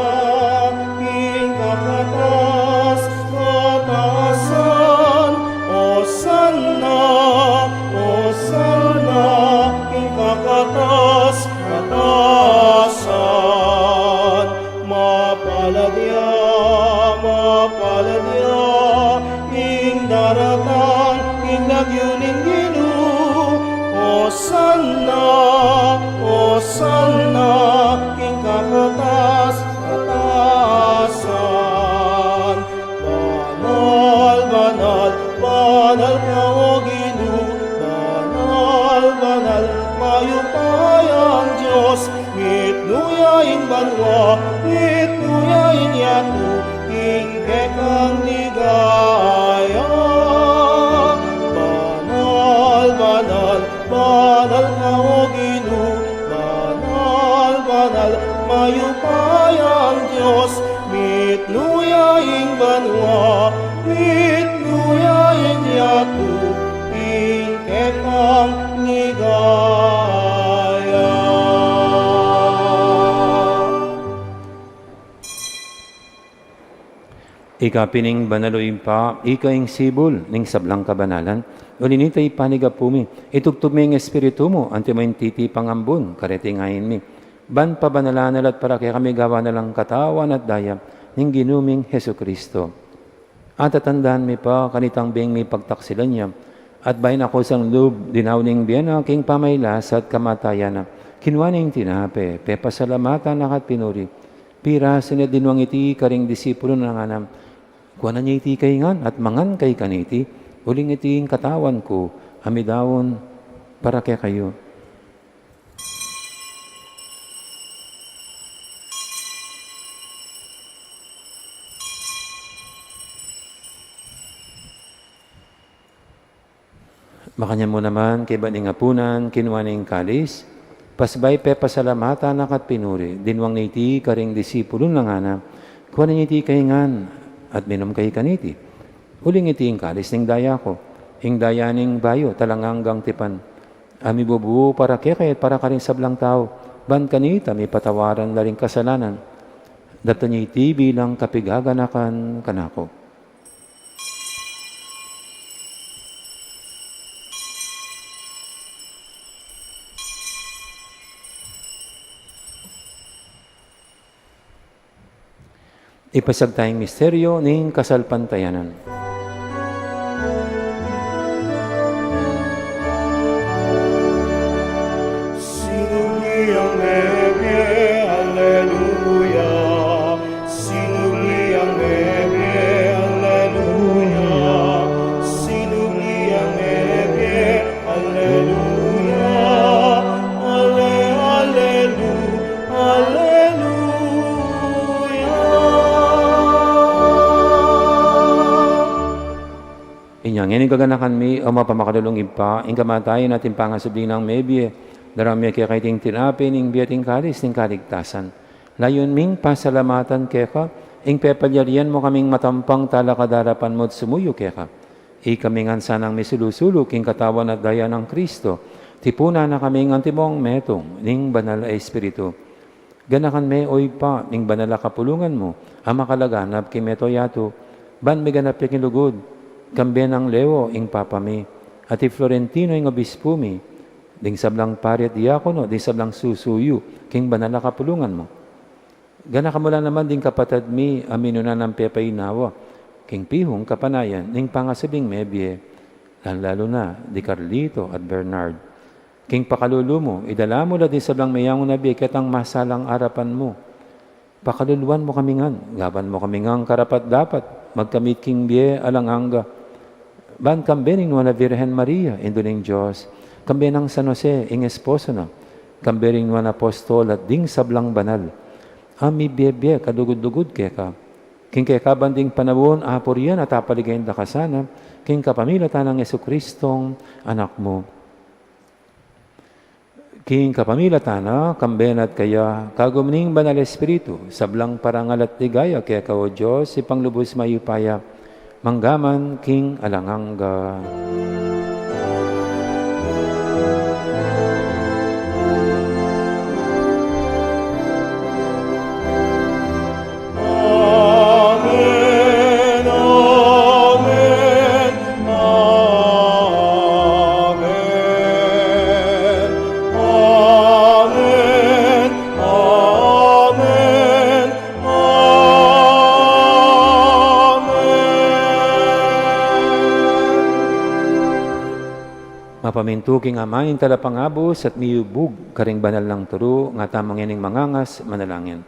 king kakatas-katasan. Osana, Osana, king kakatas-katasan. Mapalad ya, mapalad ya, ing daratang king lagyu ning Ginu. Osana, Osana, king kakatas-katasan. Banal, banal, banal ka, O Ginu, banal, banal, mayupayang Dios, mitmu ya ing banua, mitmu ya ing yatu, king kekang ligaya. Banal, banal, banal ka, O Ginu, banal, banal, mayupayang Dios, mitmu ya ing banua, mitmu ya ing yatu, king kekang ligaya. Ika pin ing banal, O Ibpa, ika ing sibul ning sablang kabanalan. Uli na nita, ipanyawad mu, itubud mu ing Espiritu mu, antimo ing titipang ambun kareting ain mi, ban pabanalan na la at para kekami gawan na lang katawan at daya ning Ginu ming Jesucristo. At tatandanan mi pa kanitang beng mipagtaksilan ya, at bayu na kusang lub dinaun ing bie na king pamagkasakit at kamatayan na, kinua ne ing tinape, pepasalamatan na ka at pinuri, pirasu ne at dinwang iti karing disipulu na, ngana: Kuanan ye iti kayu ngan at mangan kayu kaniti, uling iti ing katawan ku a midaun para kekayu. Makanyan mu naman, kaybat ning apunan, kinua ne ing kalis, pasibayu pepasalamatan na ka at pinuri, dinwang ne iti karing disipulu na, ngana: Kuanan ye iti kayu ngan at minum kayu kaniti, uling iti ing kalis ning daya ku, ing daya ning bayu at alang anggang tipan, a mibubu para kekayu at para karing sablang tau, ban kanita mipatawaran la ring kasalanan. Daptan ye iti bilang kapaganakan kanaku. Ipasiag taya ing misteryu ning kasalpantayanan. Sinubli yang mebie, aleluya. Sinubli yang mebie, aleluya. Sinubli yang mebie, aleluya. Ale, alelu, aleluya. Inya ngeni, gaganakan mi, O mapamakalulung Ibpa, ing kamatayan at ing pangasubli nang mebie, daraun mi keka iting tinape ning bie at ing kalis ning kaligtasan. Layun ming pasalamatan keka ing pepalyarian mu kaming matampang talakad king arapan mu at sumuyu keka. Ikami ngan sanang misulu-sulu king katawan at daya nang Kristo, tipunan na kaming antimong metung ning Banal a Espiritu. Ganakan me, o Ibpa, ning banal a kapulungan mu a makalaganap king mabilug a yatu, ban miganap ya king lugud, kambe nang Leo ing Papa mi, at i Florentino ing Obispu mi, ding sablang pari at diakono, ding sablang susuyu king banal a kapulungan mu. Ganakan mu la naman ding kapatad mi a minuna nang pepainawa king pihung kapanayan ning pangasubling mebie, lalu-lalu na di Carlito at Bernard. King pakalulu mu, idala mu la ding sablang meyangu na bie ketang masalang arapan mu. Pakaluluan mu kami ngan, gawan mu kami ngan karapat-dapat magkamit king bie alang angga, ban kambe ning Nuan a Virgen Maria, Indu ning Dios, kambe nang San Jose, ing esposo na, kambe ring nuan a apostol at ding sablang banal a mibie-bie kalugud-lugud keka. King keka banding panaun, apurian at apaligayan da ka sana, king kapamilatan nang Jesucristong Anak mu. King kapamilatan na, kambe na at kaya, kagum ning Banal Espiritu, sablang parangal at ligaya keka, o Dios, Ibpang lubus mayupaya, mangga man king alang angga. Amen, amen, amen, amen, amen, amen. Mapamintu king Ama ing Talapangabus at miyubug karing banal nang turu, ngatamu ngening mangangas, manalangin.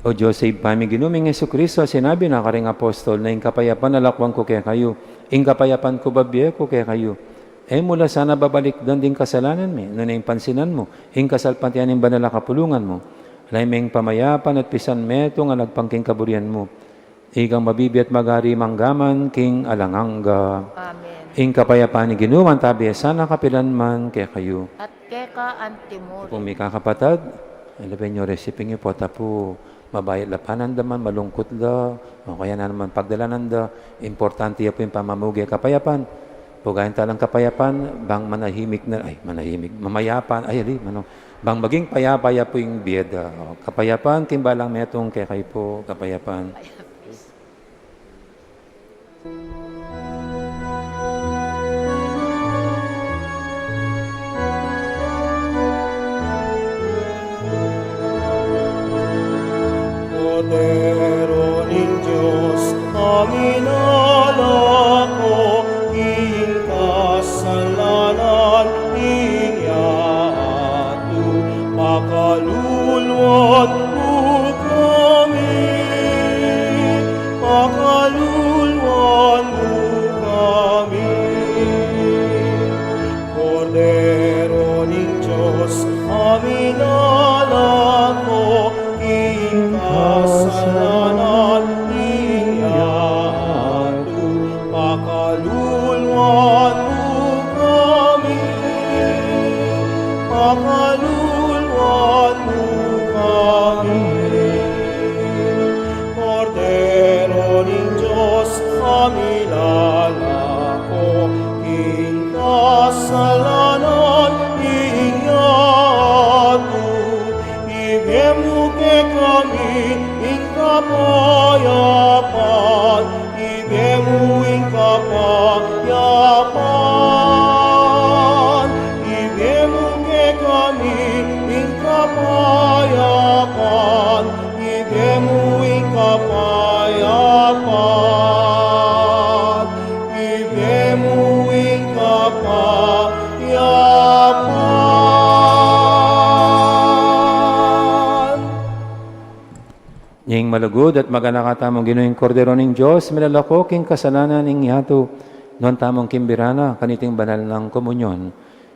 O Dios, Ibpa mi, Ginu ming Jesucristo, sinabi na karing apostol na, "Ing kapayapan lakuan ku kekayu, ing kapayapan ku babie ku kekayu." E mu la sana babalikdan ding kasalanan mi, nune ing pansinan mu ing kasalpantayanan ning banal a kapulungan mu. Lalam ning pamayapan at pisan metung a lagpang king kaburian mu. Ikang mabibie at magari mangga man king alang angga. Amen. Ing kapayapan ning Ginu mantabe sana kapilan man kekayu. At keka antimurin. Pu, mikakapatad, e la pu ing resiping yu pu, ta pu Mabayat la panandaman, malungkut la, o kaya na naman pagdalanan da, importante ya pu ing pamamuge kapayapan. Pugayan talang kapayapan, bang manahimik na, ay, manahimik, mamayapa, ay, ali, manung, bang maging payapa ya pu ing bie da. O, kapayapan, king balang metung kekayu pu, kapayapan. Kordero ning Dios, a minalako king kasalanan ning yatu, pakaluluan mu kami, pakaluluan mu kami. Kordero ning Dios, a minalako king kasalanan ning yatu, pakaluluan mu kami, pakaluluan mu kami. Kordero ning Dios, a milalako king kasalanan ning yatu, ibie mu kekami ing kapayapan, ibie mu ing kapayapan, ibie mu kekami ing kapayapan, ibie mu ing kapayapan, ibie mu ing kapayapan. Ing malugud at maganaka tamung Ginu, ing Kordero ning Dios, milalako king kasalanan ning yatu, nuan tamung kimbira na kaniting banal nang komunyon.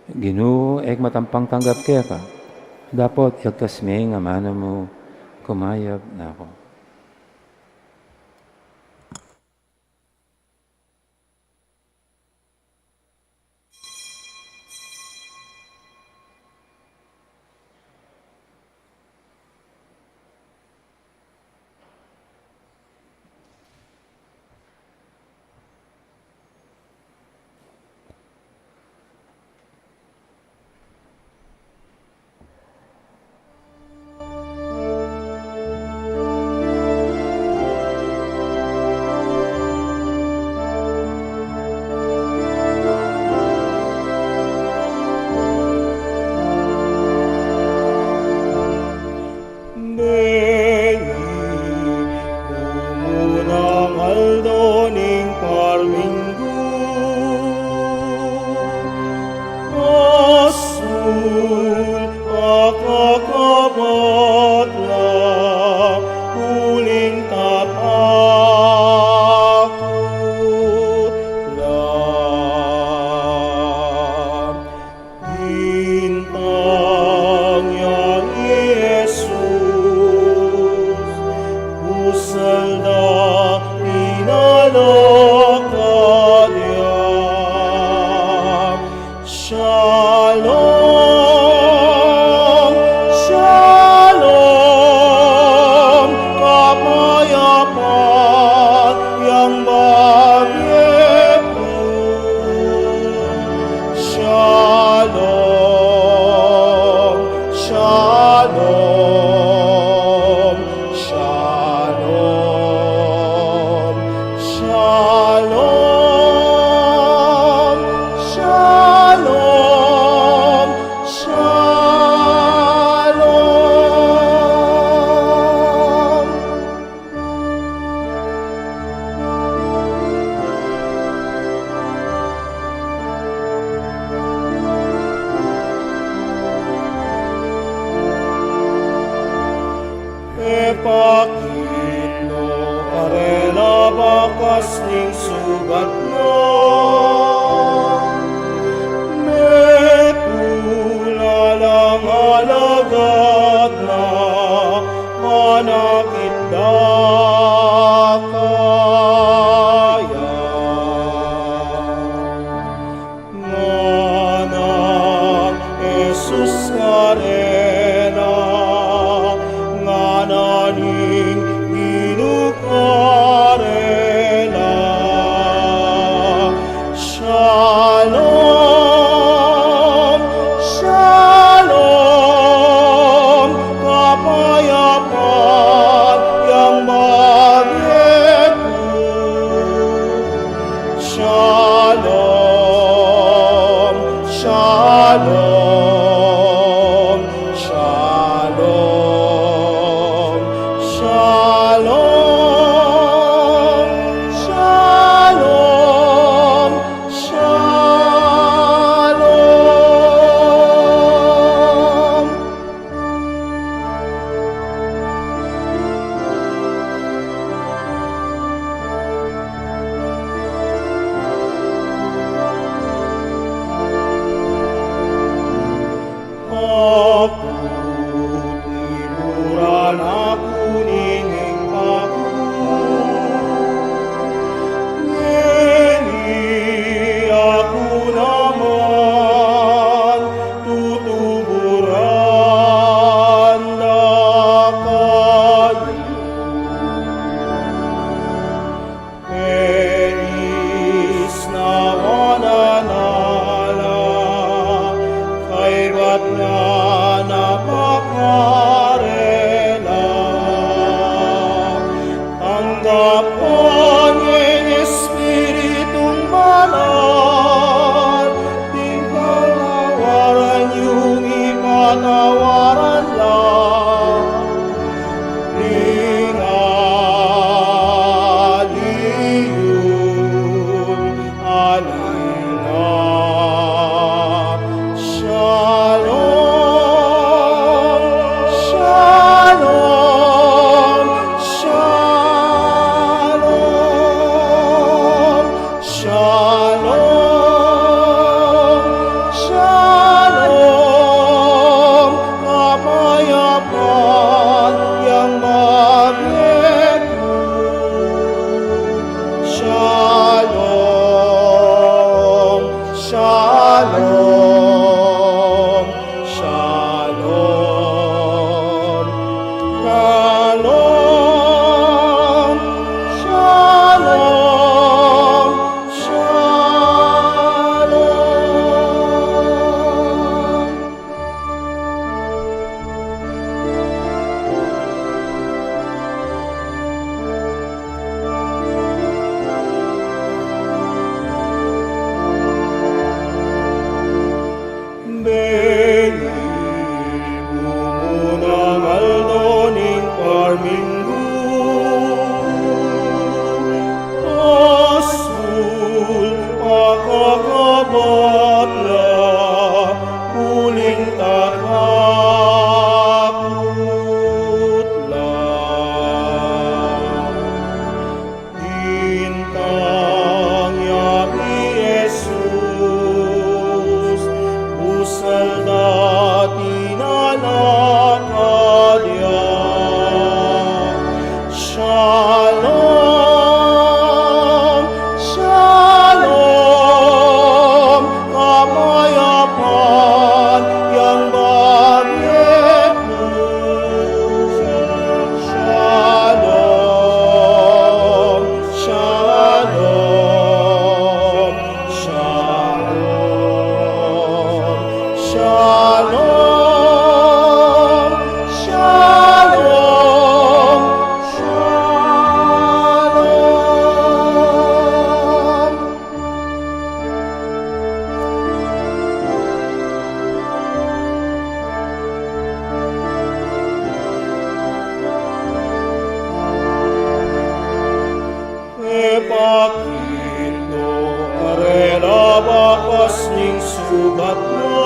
Ginu, e ku matampang tanggap keka, dapot yagkas me ing amanu mu, kumayap na ku. Bengi, kumunang aldo ning parminggu, pasul, pakakabat la, uling tatakut la. Bintang yang i Jesus, busal da pinalakad ya. Shalom, shalom, kapayapan yang babie ku. Shalom, shalom, shalom, shalom, shalom, shalom. Epakit no karela bakas ning sugat na, metung la lang alagad na, manakit da kaya. Nganang Jesus karela, ngana ni Yang magnetu. Shalom, shalom, shalom, shalom, shalom, shalom. Beni, bumunang aldo ning parminggu, pasul, pakakabat la, uling tatakut la. Bintang ya i Jesus, busal da tinalakad ya. Shalom, shalom, kapayapan yang bangkit mu. Shalom, shalom, shalom, shalom, shalom, shalom. Epakit no karela bakas ning sugat na,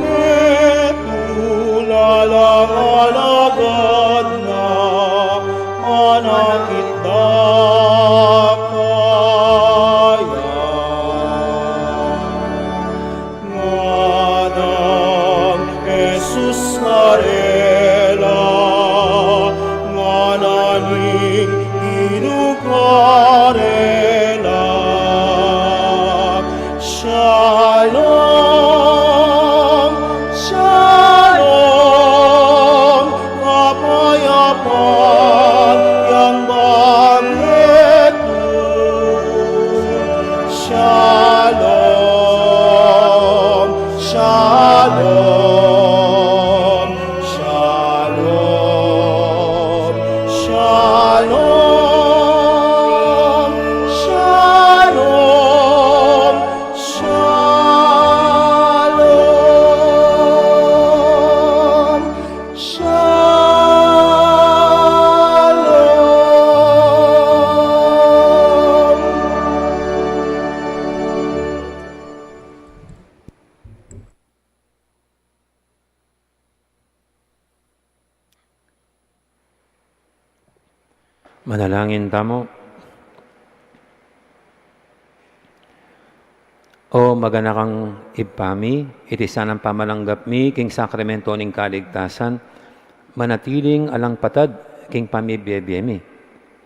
metung la lang alagad na, manakit da kaya. Nganang Jesus karela, ngana ning Ginu karela. Shalom, shalom, kapayapan yang bangkit mu. Shalom, shalom, shalom, shalom, shalom, shalom. Shalom. Manalangin tamu. O maganakang Ibpa mi, iti sanang pamalanggap mi king sakramento ning kaligtasan, manatiling alang patad king pamibie-bie mi.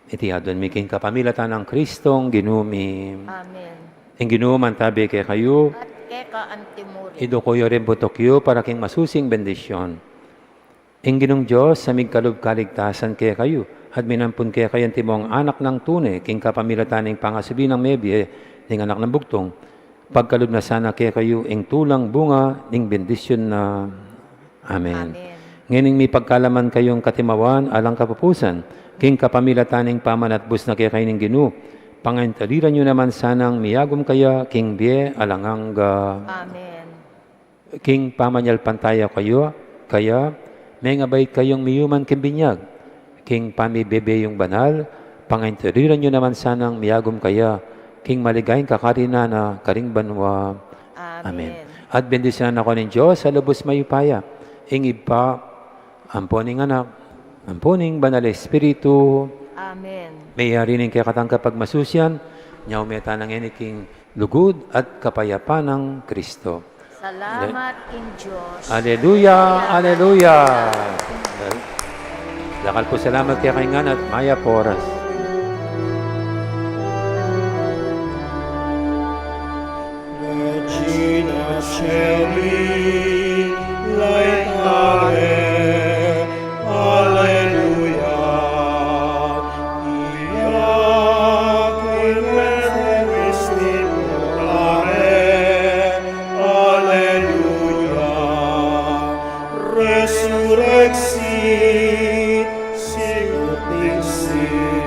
Iti adwan mi king kapamilatan nang Kristong Ginu mi. Amen. Ing Ginu mantabi kekayu. At keka antimurin. Iduku yu ring butuk yu para king masusing bendisyon. Ing Ginung Dios a migkalub kaligtasan kekayu, at minampun kekayu antimong anak nang tune, king kapamilatan ning pangasubli nang mebie ning anak nang bugtung, pagkalub na sana kekayu ing tulang bunga ning bendisyun na. Amen. Amen. Ngening mipagkalaman kayung katimawan alang kapupusan, king kapamilatan ning pamanatbus na kekayu ning Ginu, pangaintaliran yu naman sanang miyagum kaya king bie alang angga. Amen. King pamanyalpantaya kayu, kaya, mengabait kayung miyuman king binyag, king pamibie-bie yung banal, pangaintaliran yu naman sanang miyagum kaya, king maligayang kakarinan na karing banua. Amen. Amen. At bendisyunan na kayu ning Dios a lubus mayupaya, ing Ibpa, ampo ning Anak, ampo ning Banal Espiritu. Amen. Meyari ne ing kekatang kapagmasusian, nyaume tana ngeni king lugud at kapayapan nang Kristo. Salamat king Dios. Aleluya, aleluya. Dakal pung salamat kekayung ngan at mayap a oras. Regina Caeli laetare, aleluya. Ia quem me fuisti purtare, aleluya. Resurrexit sicut dixit,